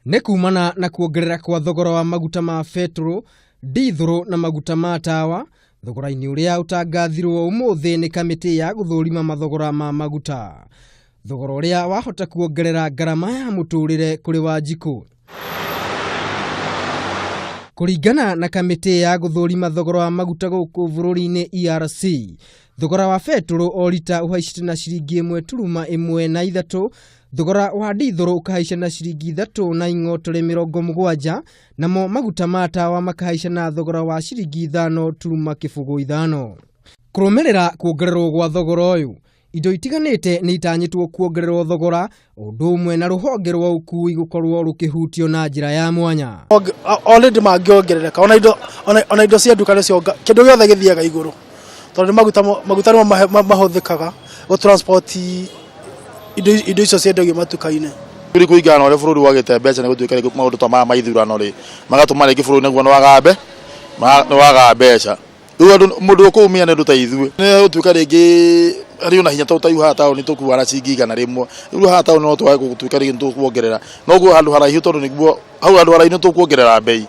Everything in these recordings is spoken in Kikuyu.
Nĩ kumana na kuongerera kwa thogora wa maguta ma betũrũ, ndithũrũ na maguta ma tawa, thogora-inĩ ũrĩa ũtangathirwo ũmũthĩ nĩ kamĩtĩ ya gũthũrima mathogora ma maguta. Thogora ũrĩa wahota kuongerera ngarama ya mũtũrĩre kũrĩ Wanjikũ. Kũringana na kamĩtĩ ya gũthũrima thogora wa maguta gũkũ bũrũri-inĩ ERC, thogora wa betũrũ o rita ũhaicĩte na ciringi ĩmwe turuma ĩmwe na ithatũ, thogora wa ndithũrũ ũkahaica na ciringi ithatũ na ing'otore mĩrongo mũgwanja, namo maguta ma tawa makahaica na thogora wa ciringi ithano turuma kĩbũgũ ithano. Kũrũmĩrĩra kuongererwo gwa thogora ũyũ, Indo itiganĩte nĩ itanyĩtwo kuongererwo thogora ũndũ ũmwe na rũhonge rwa ũkui gũkorwo rũkĩhutio na njĩra ya mwanya. Already mangĩongerereka ona indo ona indo cia nduka nĩcio kĩndũ gĩothe gĩthiaga igũrũ tondũ nĩ maguta maguta nĩmo mahũthĩkaga gũ transport indo indo icio ciendagio matuka-inĩ. Rĩu kũringana na ũrĩa bũrũri wagĩte mbeca nĩ gũtuĩka rĩngĩ maũndũ ta maya ma ithurano rĩ magatũma rĩngĩ bũrũri naguo nĩ waga mbeca. Rĩu andũ mũndũ ũkũumia nĩ andũ ta ithuĩ nĩ gũtuĩka rĩngĩ harĩ ona hinya tondũ ta rĩu haha taũni tũkuaga na ciringi 100. Rĩu haha taũni no twage gũtuĩka rĩngĩ nĩ tũkuongerera no guo handũ haraihu tondũ nĩguo hau handũ haraihu nĩ tũkuongerera mbei.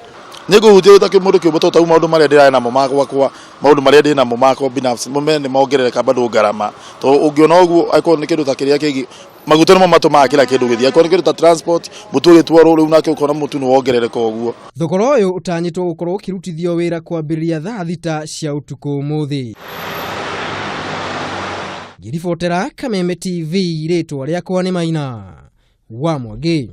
Nĩ ngũhutia wĩ ta mũndũ kĩũmbe tondũ ta rĩu maũndũ marĩa ndĩrarĩ namo ma gwakwa maũndũ marĩa ndĩ namo makwa binafsi mo mene nĩ mongerereka bado ngarama. Tondũ ũngĩona ũguo angĩkorwo nĩ kĩndũ ta kĩrĩa kĩngĩ maguta nĩmo matũmaga kĩra kĩndũ gĩthiĩ angĩkorwo nĩ kĩndũ ta transport mũtu ũgĩtwarwo rĩu nake ũkona mũtu nĩ wongerereka ũguo. Thogora ũyũ ũtanyĩtwo gũkorwo ũkĩrutithio wĩra kwambĩrĩria thaa thita cia ũtukũ ũmũthĩ. Ngĩribotera Kameme TV rĩtwa rĩakwa nĩ Maina wa Mwangi.